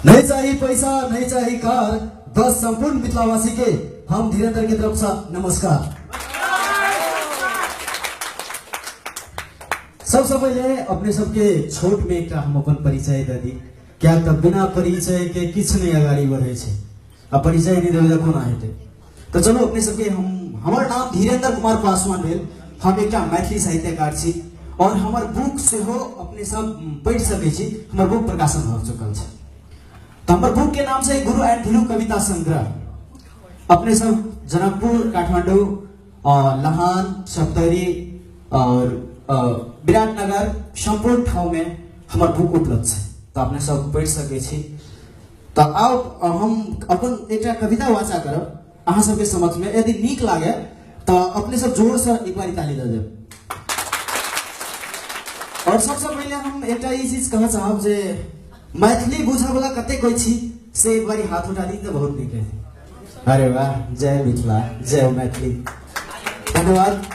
नहीं चाही पैसा, नहीं चाही कार, बस संपूर्ण मिथिलावासी के हम धीरेन्द्र के तरफ से नमस्कार। सबसे पहले अपने सबके छोट में एक हम अपन परिचय दे दी, क्या तब बिना परिचय के किछु नहीं अगाड़ी बढ़े छै, आ परिचय नहीं देबै तऽ कोना हेतै। तो चलो अपने सबके हम हमर नाम धीरेन्द्र कुमार पासवान भेल, हम एकटा मैथिली साहित्यकार छी और हमर बुक सेहो अपने सब पढ़ि सकै छी, हमर बुक प्रकाशन भऽ चुकल छै। तऽ हमर बुक के नाम छै गुरु एंड धीरू कविता संग्रह। अपने सब जनकपुर, काठमांडू, लहान, सप्तरी और विराटनगर सम्पूर्ण ठाउँ में हमर बुक उपलब्ध छै, तऽ अपने सब पढ़ि सकै छी। तऽ आउ हम अपन एकटा कविता वाचा करब अहाँ सबके समक्ष में, यदि नीक लागे तऽ अपने सब जोर से एक बार ताली दऽ देब। और सबसे पहले हम एकटा ई चीज कहऽ चाहब जे मैथिली बुझऽ वाला कते कोई छी से एक बार हाथ उठा दी तऽ बहुत नीक रहतै। अरे वाह, जय मिथिला, जय मैथिली, धन्यवाद।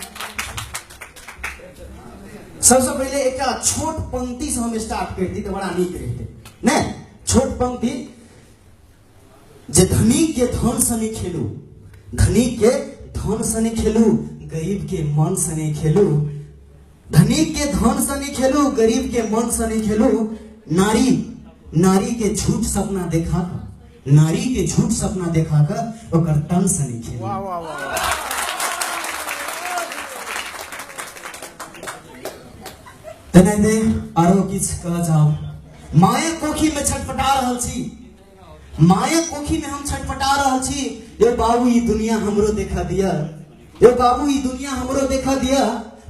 सबसे पहले एकटा छोट पंक्ति से हम स्टार्ट कर दी तऽ बड़ा नीक रहतै ने। छोट पंक्ति जे धनी के धन सने खेलू, धनी के धन सने खेलू, गरीब के मन सने खेलू, धनी के धन सने खेलू, गरीब के मन सने खेलू, नारी नारी के झूठ सपना देखा कर, नारी के झूठ सपना देखा कर ओकर तन सने खेलू। वाह, वाह, वाह, वाह। तेनाहिते आरो किछु कहऽ चाहब, मायक कोखी में छटपटा रहल छी, मायक कोखी में हम छटपटा रहल छी, ये बाबू ई दुनिया हमरो देखा दिया, ये बाबू ई दुनिया हमरो देखा दिया,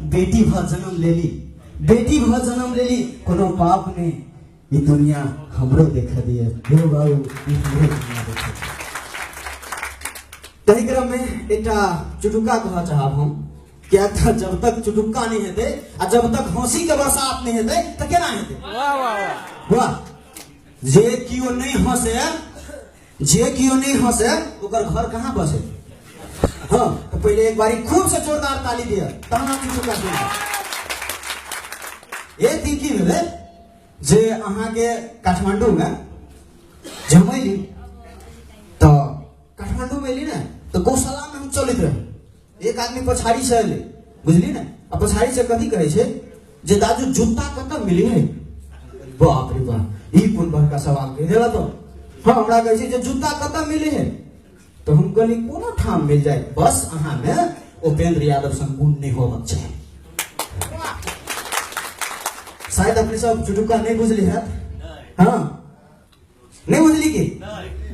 बेटी भ जन्म लेली, बेटी भ जन्म लेली, कोनो पाप नहीं, ई दुनिया हमरो देखा दिया, हे बाबू ई हमरो दुनिया देखा दिया। ताहि क्रम में एकटा चुटुका कहऽ चाहब हम, किया तऽ जब तक चुटुक्का नहीं हेतै आ जब तक हंसी के बरसात नहीं हेतै तऽ केना हेतै? वाह, वाह, वाह। वाह, जे केओ नहीं हंसे, जे केओ नहीं हंसे ओकर घर कहाँ बसे? हाँ, तो पहले एक बारी खूब से जोरदार ताली दिया तहन हम चुटुक्का सुनब। एक दिन की भेलै जे अहाँके काठमांडू में जे हम अयली तऽ काठमांडू में अयली ने तऽ गौशाला में हम चलैत रही, एक आदमी पछाड़ी से अयलै, बुझली ने, आ पछाड़ी से कथी कहै छै जे दाजू जूता कतऽ मिली है? बाप रे बाप, ई कोन बड़का सवाल कहि देला तो। हाँ, हमरा कहै छै जे जूता कतऽ मिली है? तऽ हम कहली कोनो ठाम मिल जाए, बस अहाँ में उपेंद्र यादव सन गुण नहीं होबक चाही। शायद अपने सब चुटुका नहीं बुझली है। हाँ, नहीं बुझली की?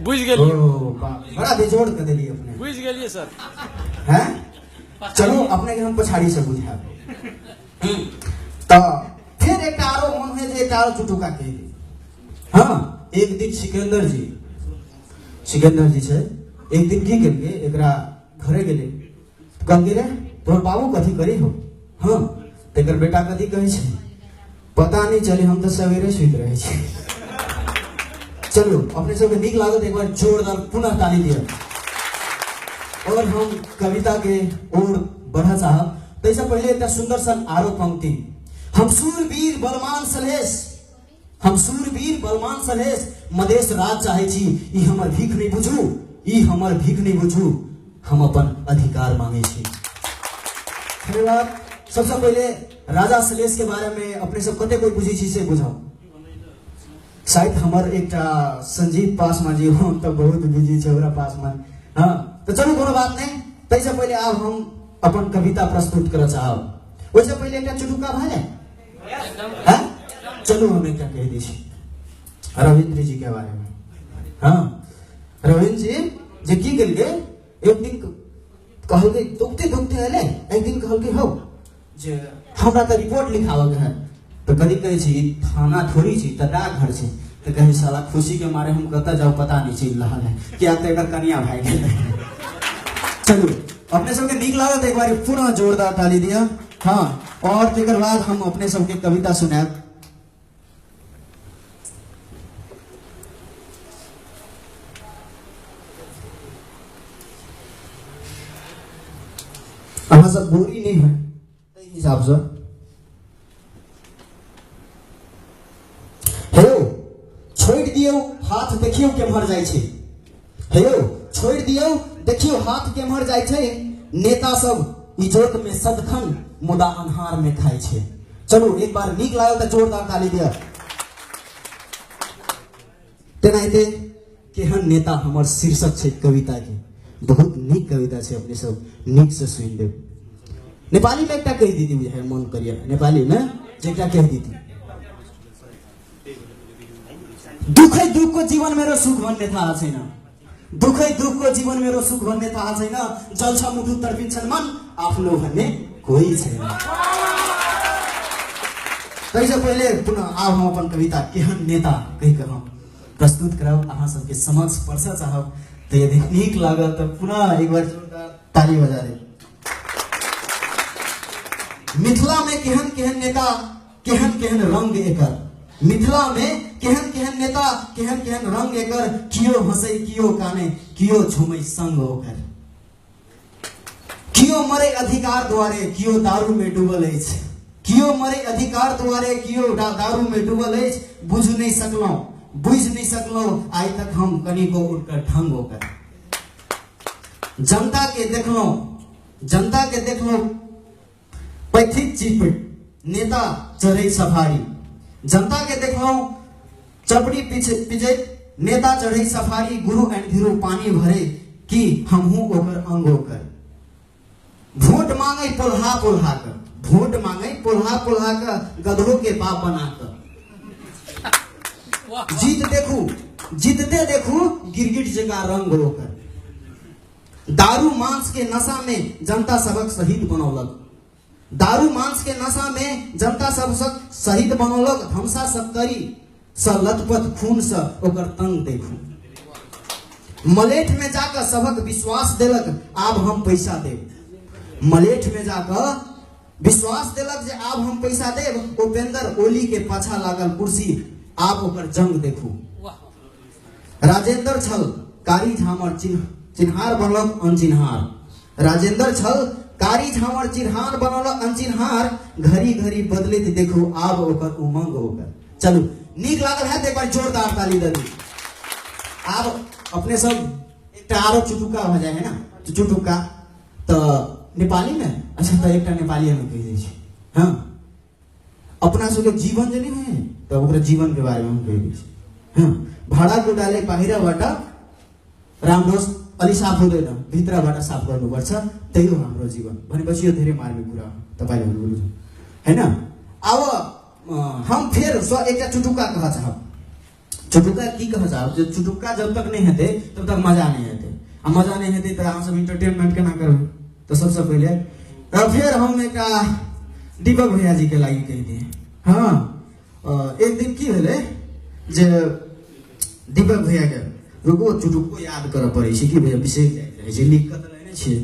बुझ गेलियै। ओ, बाप, बड़ा बेजोड़ कर देलियै अपने। बुझ गेलियै सर। हैं? चलू अपने के हम पछाड़ी से बुझायब। तऽ फिर एक आरो मन है जे एक आरो चुटुका कहि दी। हाँ, एक दिन सिकंदर जी छै, एक दिन की केलकै, एकरा घरे गेलै, कहलकै रे तोहर बाबू कथी करी हो? हाँ, तऽ एकर बेटा कथी कहै छै, पता नहीं चले, हम तऽ सवेरे सुति रहै छी। चलू अपने सबके नीक लागत एक बार जोरदार पुनः ताली दिअ। और हम कविता के ओर बढ़ा चाहब, ताहिसँ पहिले एकटा सुन्दर सन आरो पंक्ति। हम सूरवीर बलमान सलहेश, हम सूरवीर बलमान सलहेश, मधेश राज चाहै छी, ई हमर भीख नहीं बुझू, ई हमर भीख नहीं बुझू, हम अपन अधिकार मांगे छी। धन्यवाद। सबसे पहले राजा सलहेश के बारे में अपने सब कते कोई बुझै छी से बुझाउ। शायद हमर एकटा संजीव पासवान जी हम तऽ बहुत बिजी छै ओकरा पासवान। हाँ, तऽ चलू कोनो बात नहीं, ताहिसँ पहिले आब हम अपन कविता प्रस्तुत करऽ चाहब। ओहिसँ पहिले एकटा चुटुका भए जाए? हाँ? चलू हम एकटा कहि दै छी रविन्द्र जी के बारे में। हाँ, रविन्द्र जी जे की केलकै, एक दिन कहलकै दुखते दुखते एलै, एक दिन कहलकै हौ जे हमरा तऽ रिपोर्ट लिखाबऽ के है। तऽ कथी कहै छी, ई थाना थोड़ी छी, तऽ डाकघर छै। तऽ कहै साला खुशी के मारे हम कतऽ जाउ पता नहीं चलि रहल है, किया तऽ एकर कनिया भए गेल। चलू अपने सबके नीक लागत एक बार पुनः जोरदार ताली दिअ। हाँ, और तकर बाद हम अपने सबके कविता सुनायब। अहाँ सब बोरी नहीं है ताहि हिसाब से। हे छोड़ि दियौ हाथ देखियौ केम्हर जाइ छै। हे यौ छोड़ि दियौ देखियौ हाथ केम्हर जाइ छै। नेता सब इजोत में सदखन मुदा अन्हार में खाइ छै। चलू एक बार नीक लागल तऽ जोरदार ताली दिअ। तेनाहिते केहन नेता हमर शीर्षक छै कविता के, बहुत नीक कविता छै, अपने सब नीक से सुनि लेब। नेपाली में एकटा कहि दीदी बुझाय मन करिए, नेपाली में जे एकटा कहि दीदी, दुखै दुखको जीवन मेरो सुख भन्ने थाहा छैन, दुखै दुखको जीवन मेरो सुख भन्ने थाहा छैन, जल्छ मुटु तर्पिन्छन् मन आफ्नो भन्ने कोही छैन। ताहिसँ पहिले पुनः आब हम अपन कविता केहन नेता कहि कऽ हम प्रस्तुत करब, अहाँ सबके समक्ष परसऽ चाहब। तऽ यदि नीक लागल तऽ पुनः एक बार जोरदार ताली बजा देब। मिथिला में केहन केहन नेता केहन केहन रंग एकर, मिथिला में केहन केहन नेता केहन केहन रंग एकर, कियो हंसै कियो काने कियो झूमै संग ओकर, कियो मरे अधिकार द्वारे कियो दारू में डूबल अछि, कियो मरे अधिकार द्वारे कियो दारू में डूबल अछि, बुझ नहीं सकलहुँ बुझ नहीं सकलहुँ आइ तक हम कनिको उनकर ढंग ओकर। जनता के देखलहुँ, जनता के देखलहुँ पैथिक चीप नेता चढ़ै सफारी, जनता के देखलहुँ चपड़ी पिजैत नेता चढ़ै सफारी, गुरु एंड धीरू पानी भरे कि हमहूँ ओकर अंग ओकर। भोट मांगे पोल्हा पोल्हा कर, भोट मांगे पोल्हा पोल्हा कर, गधो के बाप बना कर। जीत देखू जीतते देखू गिरगिट जका रंग ओकर। दारू मांस के नशा में जनता सबक शहीद बनौलक, दारू मांस के नशा में जनता सब शहीद बनौलक, धमसा सत्तरी स लथपथ खून स ओकर तंग देखू। मलेठ में जाकर सबक विश्वास देलक आब हम पैसा देब, मलेठ में जाकर विश्वास देलक जे आब हम पैसा देब, उपेंद्र ओली के पाछा लागल कुर्सी आब ओकर जंग देखू। राजेंद्र छल कारी झामर चिन्हार बनलक अनचिन्हार, राजेंद्र छल कारी झामर चिन्हार बनलक अनचिन्हार, घड़ी घड़ी बदलैत देखू आब ओकर उमंग ओकर। चलू नीक लागल है तो एक बार जोरदार ताली दे दी। आब अपने सब एकटा आरो चुटुका हो जाए है ना, तो चुटुका तो नेपाली में, अच्छा तो एकटा नेपाली में कहि दै छी। हाँ अपना सबके जीवन जे नहीं है तो ओकरा जीवन के बारे में हम कहि दै छी। हाँ भाडा कुटाले बाहिरबाट राम्रो अलि साफ हुँदैन, भित्रबाट साफ गर्नुपर्छ, त्यही हो हाम्रो जीवन भनेपछि यो धेरै मार्मिक कुरा हो, तपाईँले भन्नुभयो होइन। अब हम फेर एकटा चुटुका कह चाहब, चुटुका की कह चाहब, जे चुटुका जब तक नहीं हेतै तब तक मजा नहीं हेतै, आ मजा नहीं हेतै तऽ अहाँ सब इंटरटेनमेंट केना करबै। तो सबसे पहिले फिर हम एकटा दीपक भैया जी के लागि कहि दिए। हाँ एक दिन की भेलै जे दीपक भैया के रुको चुटुको याद करऽ पड़ै छै कि भैया बिसरि जाइत रहै छै, लिख कऽ तऽ लेने छियै।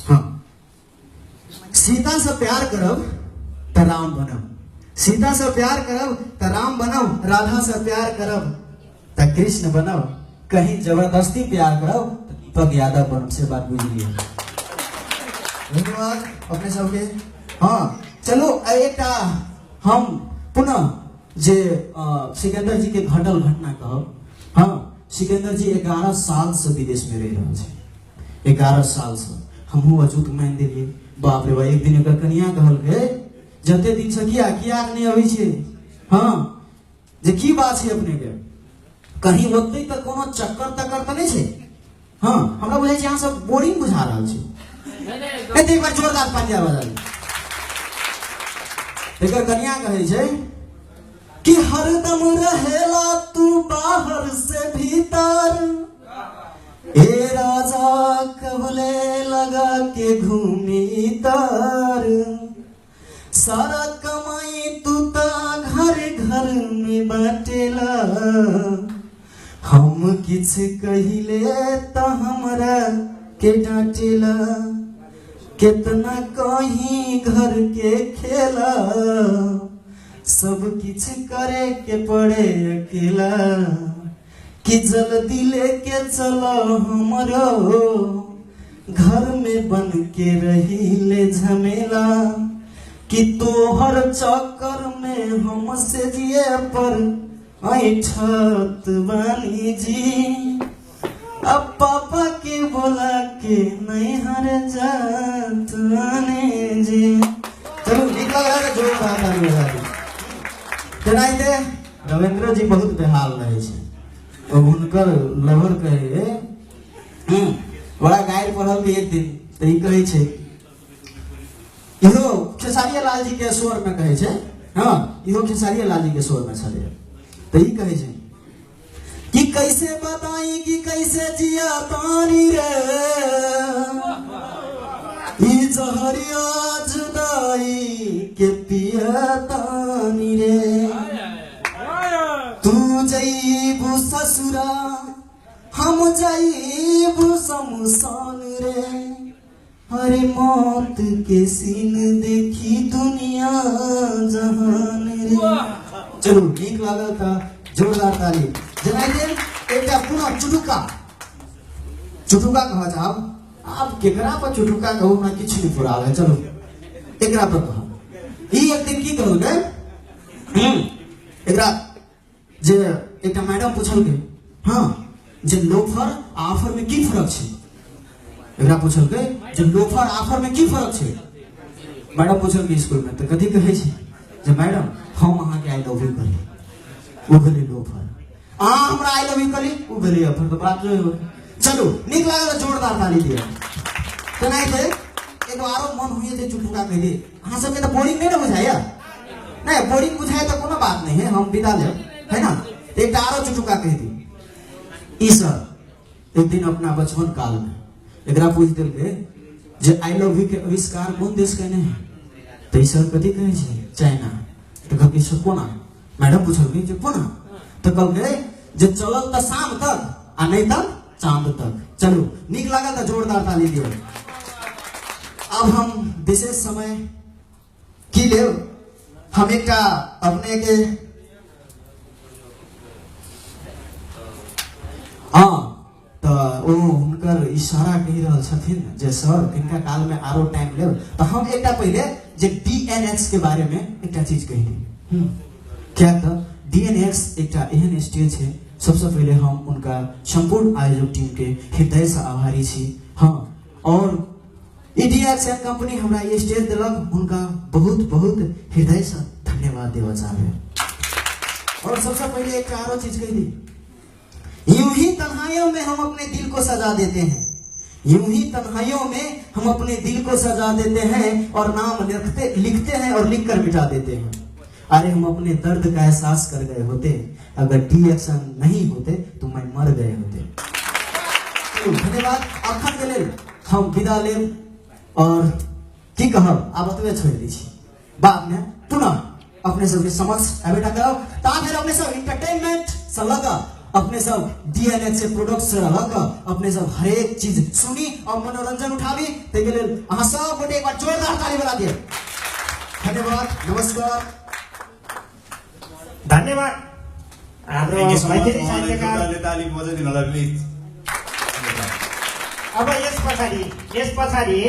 हाँ सीता से प्यार करब तऽ राम बनब, सीता से प्यार करब तऽ राम बनब, राधा से प्यार करब तऽ कृष्ण बनब, कहीं जबरदस्ती प्यार करब तऽ दीपक यादव बनब। से बात बुझि लियौ। धन्यवाद अपने सबके। हाँ चलू एकटा हम पुनः जे सिकंदर जी के घटल घटना कहब। हाँ सिकंदर जी 11 साल से विदेश में रहि रहल छै, 11 साल से। हमहूँ अजूत मानि देलियै, बाप रे बाप। एक दिन एकर कनिया कहलकै जते दिन से किया किया नहि अबै छै, हाँ जे की बात छै अपने के, कहीं ओतै तऽ कोनो चक्कर तक्कर तऽ नहि छै। हाँ हमरा बुझाइ छै अहाँ सब बोरिंग बुझा रहल छी। नहीं तऽ एक बार जोरदार पंजा बजा दियौ। एकर कनिया कहै छै कि हरदम रहेला तू बाहर से भीतर, ए राजा कबले लगा के घूमी तर, सारा कमाई तू ता घर घर में बाटेला, हम किछ कहिले त हमरा के डांटेला, केतना कहीं घर के खेला, सब किछ करे के पड़े अकेला, कि जल्दी लेके चलो हमरो घर में बन के रहिले झमेला कि तोहर चक्कर में हम से जिए पर ऐठत बानी जी। अब पापा के बोला के नहीं हर जात बानी जी। चलू नीक लग रहा है जोरदार ताली बजा दी। तेनाहिते रविंद्र जी बहुत बेहाल रहे छै, हुनकर लवर कहे बड़ा गारि पढ़ल एक दिन तो ई कहै छै, इहो खेसारी लाल जी के स्वर में कहै छै, हाँ इहो खेसारी लाल जी के स्वर में छलै, तो ई कहै छै कि कैसे बताई कि कैसे जिया तानी रे, ई जहरिया जुदाई के पिया तानी रे, तू जईबू ससुरा हम जाइबू शमशान रे, हरे मौत के सीन देखी दुनिया जहान रे। चलू नीक लागल त जोरदार ताली। जेनाहिते एकटा पुनः चुटुका चुटुका कहऽ चाहब, आब केकरा पर चुटुका कहू हमरा किछु नहि फुराल है, चलू एकरा पर कहब। ई एक दिन की कहलकै, एकरा जे एकटा मैडम पुछलकै, हाँ जे लोफर आफर में की फर्क छै, एकरा पुछलकै जे लोफर आफर में की फर्क छै, मैडम पुछलकै स्कूल में, तो कथी कहै छै जे मैडम हम अहाँके I love you कहली, ओ भेलै लोफर, अहाँ हमरा I love you कहली, ओ भेलै अफर, तो बात जो हो। चलू नीक लागल जोरदार ताली दिअ। तेनाहिते एगो आरो मन होइए जे चुटुका कहि दी, अहाँ सबके तो बोरिंग नहीं ने बुझाइया, नहीं बोरिंग बुझाए तो कोनो बात नहीं है, हम विदा लेब है ना। एकटा आरो चुटुका कहि दी। ई सर एक दिन अपना बचपन काल में एकरा पूछि देलकै जे I love you के आविष्कार कोन देश केने है, तो ई सर कथी कहै छै चाइना। तो कहलकै सर कोना, मैडम पुछलकै जे कोना, तो कहलकै जे चलल तऽ शाम तक आ नहीं तऽ चांद तक। चलू नीक लागल तऽ जोरदार ताली दियौ। अब हम विशेष समय की लेब, हम एकटा अपने के हाँ तो ओ हुनकर इशारा कहि रहल छथिन जे सर किनका काल में आरो टाइम लेब, तो हम एकटा पहिले जे डीएनएक्स के बारे में एकटा चीज कहि दी। क्या तो डीएनएक्स एकटा एहन स्टेज है, सबसे पहले हम उनका संपूर्ण आयोजक टीम के हृदय से आभारी छी। हाँ और डीएनएक्स एंड कंपनी हमरा ये स्टेज दिलक, उनका बहुत बहुत हृदय से धन्यवाद देवा चाहबे। और सबसे पहले एक आरो चीज कहि दी, यूं ही तन्हाइयों में हम अपने दिल को सजा देते हैं, यूं ही तन्हाइयों में हम अपने दिल को सजा देते हैं और नाम लिखते हैं और लिख कर मिटा देते हैं। अरे हम अपने दर्द का एहसास कर गए होते, अगर डी एक्शन नहीं होते तो मैं मर गए होते। तो धन्यवाद। अखन के लेल हम विदा लेब और की कहब आब ओतबे छोड़ि दै छी, बाद में पुनः अपने सबके समक्ष अयबे करब। ता धरि अपने सब इंटरटेनमेंट से लऽ कऽ अपने सब डीएनएच से प्रोडक्ट से लऽ कऽ अपने सब हरेक चीज सुनी और मनोरंजन उठाबी, ताहिके लेल अहाँ सब गोटे एक बार जोरदार ताली बजा दिअ। धन्यवाद, नमस्कार, धन्यवाद। हाम्रो मैथिली साहित्यकार ताली बजाइदिनु होला प्लिज। अब यस पछाडि